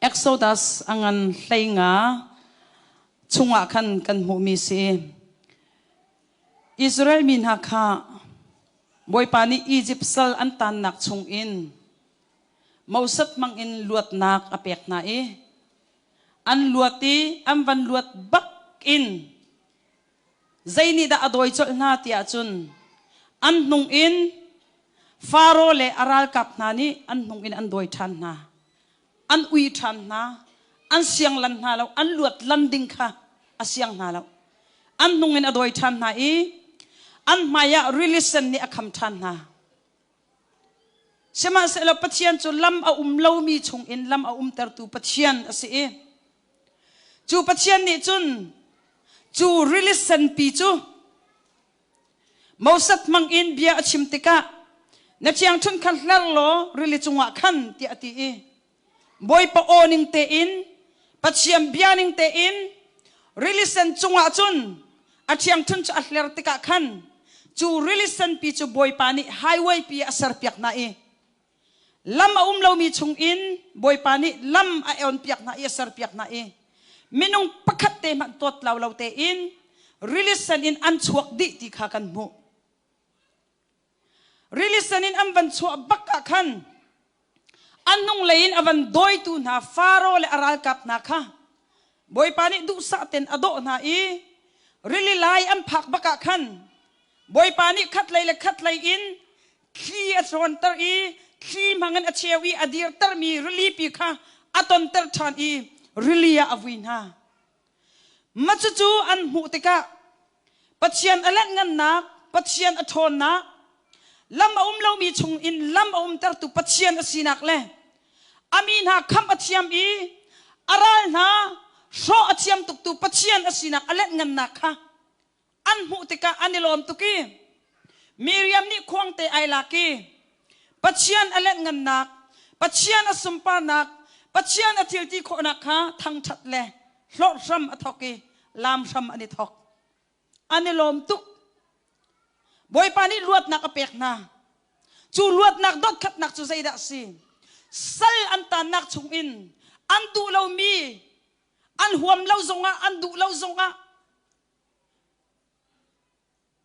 Exodus a ngan 15 chungah khan kan hmuhmi si. Israel mi hna kha Bawipa nih Izipt sal an tannak chungin Moses hmangin luatnak a pek hna i an luat i an van luat bak in zei nih dah a dawi colh hna tiah cun an hnung in Faro le a ralkap hna nih an hnung in an dawi ṭhan hna. An ui ṭhan hna. An siang lan hna lo. An luat lan ding kha a siang hna lo. An hnung in a dawi ṭhan hna i an hmaiah rili sen nih a kham ṭhan hna. Sihmanhsehlaw Pathian cu lam a um lomi chungin lam a umtertu Pathian a si i cu Pathian nih cun cu rili senpi cu Moses hmangin bia a chim tikah na ṭhiangṭhunh kha hler law rili cungah khan tiah a ti i Bawipa aw ning tein Pathian bia ning tein rili sen cungah cun a ṭhiangṭhunh cu a hler tikah khan cu rili senpi cu Bawipa nih highway pi a serpiak hna i lam a um lomi chungin Bawipa nih lam a eonpiak hna i a serpiak hna i minung pakhat te hmanh tawt lo lo tein rili sen in an chuak dih ti kha kan hmuh. Rili sen in an van chuah bak ah khan an hnunglei in a van dawitu hna Faro le a ralkap hna kha Bawipa nih duhsah ten a dawh hna i rili lai an phak bak ah khan Bawipa nih khatlei le khatlei in thli a ṭhawnter i thli hmangin a cheu i a dirtermi rilipi kha a tonter ṭhan i rili ah a vui hna. Mah cucu an hmuh tikah Pathian a lenhngannak, Pathian a ṭhawnnak, lam a um lomi chungin lam a umtertu Pathian a sinak le a mi hna khamh a thiam i a ral hna hrawh a thiam tuktu Pathian a sinak a lenhngannak kha an hmuh tikah an i lawm tuk i Miriam nih khuangte ai lak i Pathian a lenhngannak, Pathian a sunparnak, Pathian a thilti khawhnak kha thangṭhat le hlorh hram a thawk i laam hram an i thawk. An i lawm tuk. Bawipa nih luatnak a pek hna. Cu luatnak dotkhatnak cu zeidah a si? Sal an tannak chungin an duh lomi, an huam lo zongah, an duh lo zongah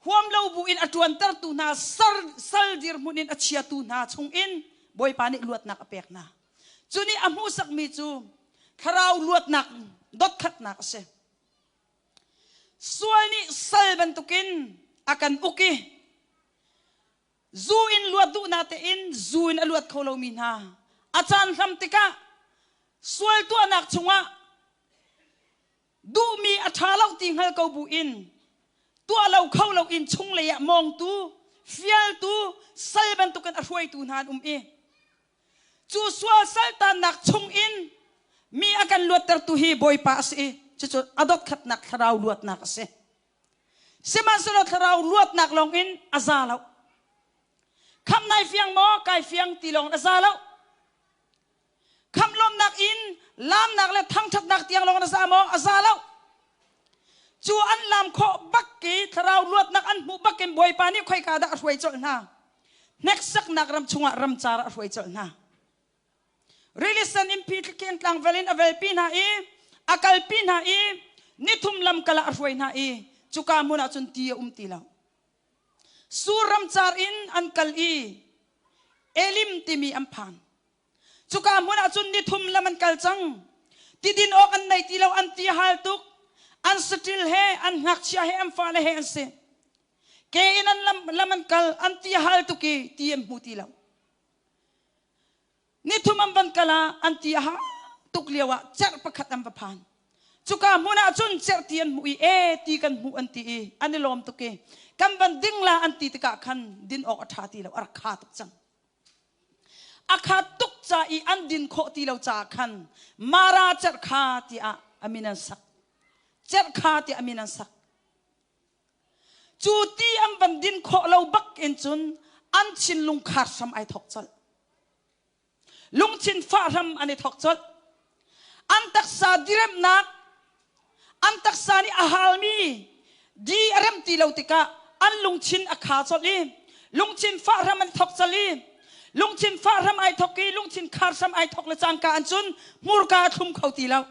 Huam lo bu in a ṭuantertu hna sal dirhmun in a chiatu hna chungin Bawipa nih luatnak a pek hna. Cu nih a hmuhsakmi cu thlarau luatnak dotkhatnak a si. Sual nih sal bantukin a kan uk i zu in luat duhnak tein zu in a luat kho lomi hna a caan hlam tikah sual tuahnak chungah Duhmi a ṭha lo ti hngal ko bu in tuah lo kho lo in chunglei ah mawngtu, fialtu, sal bantukin a hruaitu hna an um i cu sual saltannak chung in mi a kan luattertu hi Bawipa a si i cucu a dotkhatnak thlarau luatnak a si. Sihmanhsehlaw thlarau luatnak lawng in a za lo. Khamh nai fiang maw kai fiang ti lawng in a za lo. Khamh lawmhnak in laamnak le thangṭhatnak tiang lawng na za maw? A za lo. Cu an laam khawh bak i thlarau luatnak an hmuh bak in Bawipa nih khoika dah a hruai colh hna? Hneksaknak ram chungah ramcar ah a hruai colh hna. Rili sen in Phitlikeng tlangval in a velpi hna i a kalpi hna i nithum lamkal ah a hruai hna i cuka hmun ah cun ti a um ti lo. Sur ramcar in an kal i Elim timi an phan. Cuka hmun ah cun nithum lam an kal cang. Tidin awk an nei ti lo, an ti hal tuk. An saṭil he, an ngakchia he, an fale he an si. Ke in an lam, lam an kal, an ti hal tuk i ti an hmu ti lo. Nithum an van kal ah an ti a hal tuk lio ah cerh pakhat an va phan. Cuka hmun ah cun cerhti an hmuh i e ti kan hmuh an ti i an i lawm tuk i kan van ding la an ti tikah khan din awk a ṭha ti lo a rak kha tuk cang. A kha tuk ca i an din khawh ti lo caah khan Mara cerh kha tiah a min an sak. Cerh kha tiah a min an sak. Cu ti an van din khawh lo bak in cun an thinlung khar hram ai thawk colh. Lungthin fah hram an i thawk colh. An taksa diremnak, an taksa nih a halmi di a rem ti lo tikah an lungthin a kha colh i lungthin fah hram an thawk colh i. Lungthin fah hram ai thok i lungthin khar hram ai thok le cangka an cun hmurka a thlum kho ti lo.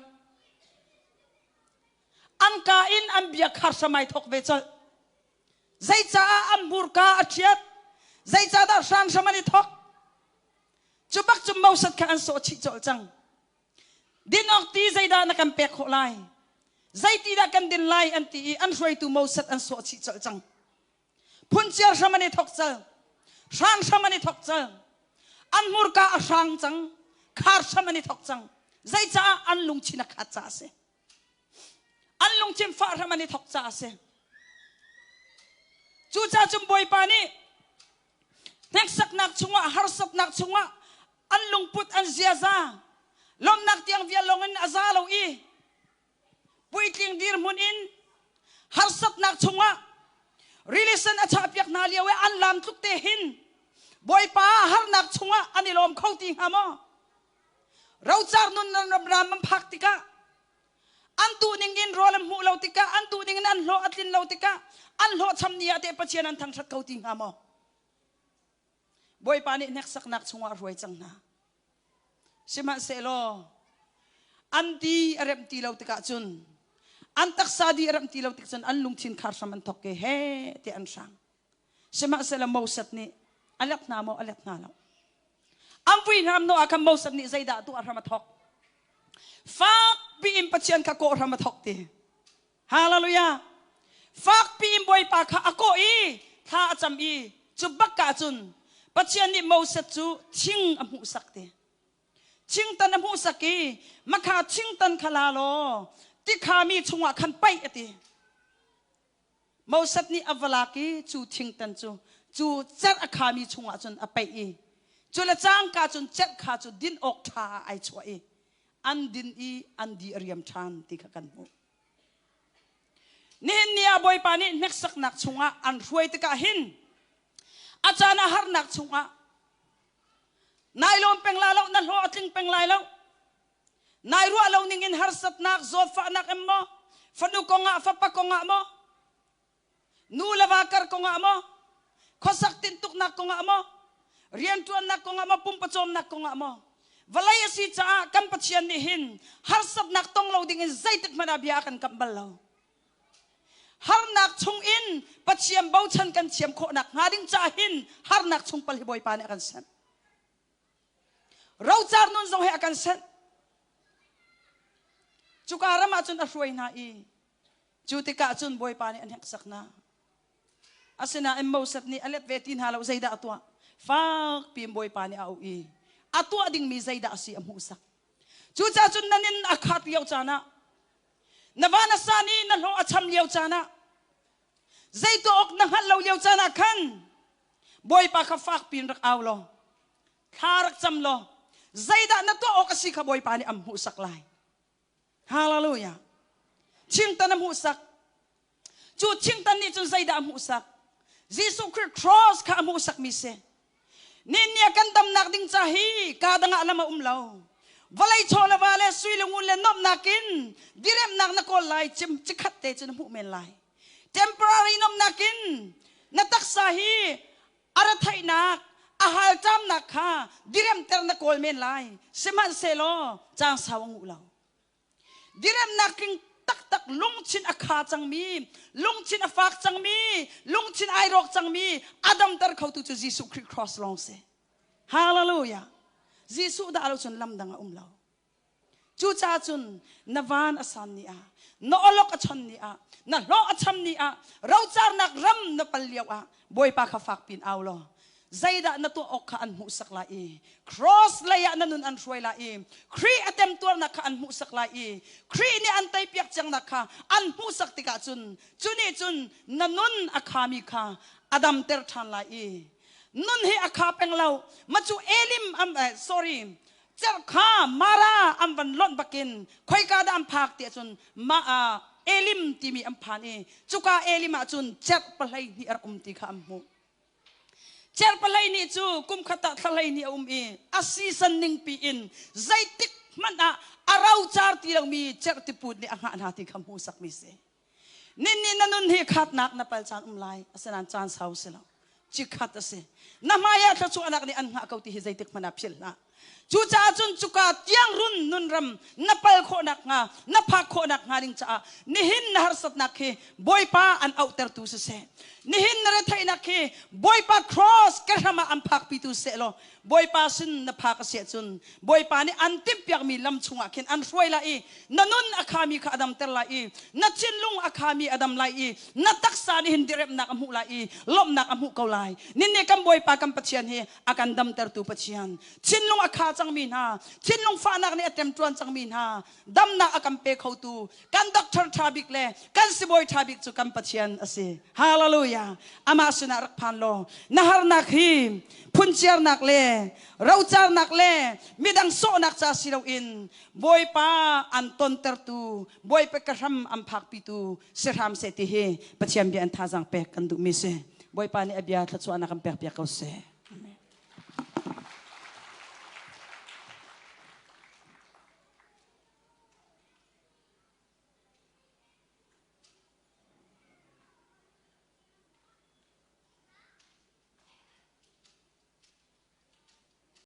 An ka in an bia khar hram ai thok ve colh. Zeicaah an hmurka a ṭhiat? Zeicahdah hranhram an i thok? Cu bak cu Moses kha an sawh chih colh cang. Din awk ti zeidah na kan pek khawh lai? Zeiti dah kan din lai an ti i an hruaitu Moses an sawh chih colh cang. Phunciar hram an i thok cal. Hrang hram an i thok cal. An hmurka a hrang cang. Khar hram an i thok cang. Zeicaah an lungchin a khat caah a si. An lungthin fah hram an i thok caah a si. Cucaah cun Bawipa nih hneksaknak chungah harsatnak chungah an lungput an ziaza lawmhnak tiang vial lawngin a za lo i puitling dirhmun in harsatnak chungah rilisen a chahpiak hna lio i an lam tluk te hin Bawipa harnak chungah an i lawm kho ti hnga maw? Rocar nun ram ram an phak tikah an duh ning in rawl an hmuh lo tikah an duh ning in an hlawh a tlin lo tikah an hlawhcham ni ah teh Pathian an thangṭhat ko ti hnga maw? Bawipa nih hneksaknak chungah a hruai cang hna. Sihmanhsehlaw an ti a remh ti lo tikah cun an taksa di a remh ti lo tik cun an lungthin khar hram an thok ke he ti an hrang. Sihmanhsehlaw Moses nih a let hna maw a let hna lo. An vui hram no ah khan Moses nih zeidah tuah hram a thok. Fakpi in Pathian kha kawh hram a thok ti. Hallelujah. Fakpi in Bawipa kha a kawh i thla a cam i cu bak ah cun Pathian nih Moses cu thing a hmuhsak ti. Thingtan a hmuhsak i makha thingtan kha la law tikha mi chungah khan paih a ti. Moses nih a va lak i cu thingtan cu cu cerh a khami chungah cun a peih i cu le cangka cun cerh kha cu din awk ṭha ah ai chuah i an din i an di a riam ṭhan ti kha kan hmuh. Nihin ni ah Bawipa nih hneksaknak chungah an hruai tikah hin a caan ah harnak chungah nai lawm peng lai lo na hlawh a tling peng lai lo Nai ruah lo ning in harsatnak, zawtfahnak em maw, fanu kongah, fapa kongah maw, nu le va kar kongah maw, khuasak tintuknak kongah maw, rianṭuannak kongah maw, pumpacawmnak kongah maw, vawlei a si caah kan Pathian nih hin harsatnak tong lo ding in zeitik hmanh ah bia a kan kamh bal lo. Harnak chung in Pathian bochan kan thiam khawhnak hnga ding caah hin harnak chung pal hi Bawipa nih a kan senh. Rocar nun zong he a kan senh. Cuka ram ah cun a hruai hna i cu tikah cun Bawipa nih a hneksak hna. Asinain Moses nih a let ve ti hna lo zeidah a tuah? Fak piin Bawipa nih a auh i a tuah dingmi zeidah a si a hmuhsak. Cucaah cun na nin a khat lio caan ah na van a san i na hlawh a cham lio caan ah zei tuah awk na hngalh lo lio caan ah khan Bawipa kha fak piin rak au law thla rak cam law zeidah na tuah awk a si kha Bawipa nih am hmuhsak lai. Hallelujah. Thingtan a hmuhsak. Cu thingtan nih cun zeidah a hmuhsak? Jesuh Khrih cross kha a hmuhsakmi si. Ninia kan damnak ding ca hi ka dang ah lam a um lo. Vawlei chaw le va le sui le ngun le nuamhnak in diremnak na kawl lai cim cikhat te cu na hmuh men lai. Temporary nuamhnak in na taksa hi a retheihnak a halṭamnak kha diremter na kawl men lai sihmanhsehlaw caan sau a nguh lo diremnak tling taktak lungthin a kha cangmi lungthin a fak cangmi lungthin ai rawk cangmi a damter khotu cu Jesuh Khrih cross lawng si hallelujah Jesuh dah lo cun lam dang a um lo Cucaah cun na van a san ni ah, na awlok a chon ni ah, na hlawh a cham ni ah, rocarnak ram na pal lio ah Bawipa kha fak pin au law zeidah na tuah awk kha an hmuhsak lai i cross lei ah na nun an hruai lai i Khrih a temtuarnak kha an hmuhsak lai i Khrih nih an teipiak cangnak kha an hmuhsak tikah cun cu nih cun na nun a khami kha a damter ṭhan lai i nun hi a kha peng lo ma cu Elim am eh, sorry cerh kha Mara an van lonh bakin khoika dah an phak tiah cun ma Elim timi an phan i cuka Elim ah cun cerh pahlei hnih a rak um ti kha an hmuh. Cerh pahlei nih cu kum khat ah thla hleihnih a um i a season ning pi in zeitik hmanh ah a rocar ti lomi cerh tiput nih a hngah hna ti kha hmuhsakmi si. Nin nih na nun hi khatnak na pal caan um lai asinain caan sau si lo. Cikhat a si. Na hmai ah thluachuahnak nih an hngah ko ti hi zeitik hmanh ah philh hlah. Cucaah cun cuka tiang run nunram na pal khawhnak hnga, na phak khawhnak hnga ding caah nihin na harsatnak hi Bawipa an auhtertu siseh, nihin na retheihnak hi Bawipa cross ka hram ah an phakpitu seh law Bawipa sin na phak a si ahcun Bawipa nih an timhpiakmi lam chungah khin an hruai lai i na nun a khami kha a damter lai i na thinlung a khami a dam lai i na taksa nih hin diremnak a hmuh lai i lawmhnak a hmuh ko lai. Ninnih kan Bawipa kan Pathian hi a kan damtertu Pathian thinlung a kha cangmi hna thinlung fahnak nih a ṭemṭuan cangmi hna damnak a kan pe khotu kan doctor ṭha bik le kan sibawi ṭha bik cu kan Pathian a si. Hallelujah. Amah sinah rak phan law na harnak hi phunciarnak le rocarnak le midang sawhnak ca si loin Bawipa an tontertu Bawipa ka hram an phakpitu si hram seh ti hi Pathian bia an thazaang pek kan duhmi si. Bawipa nih a bia thluachuahnak kan pek piak ko seh.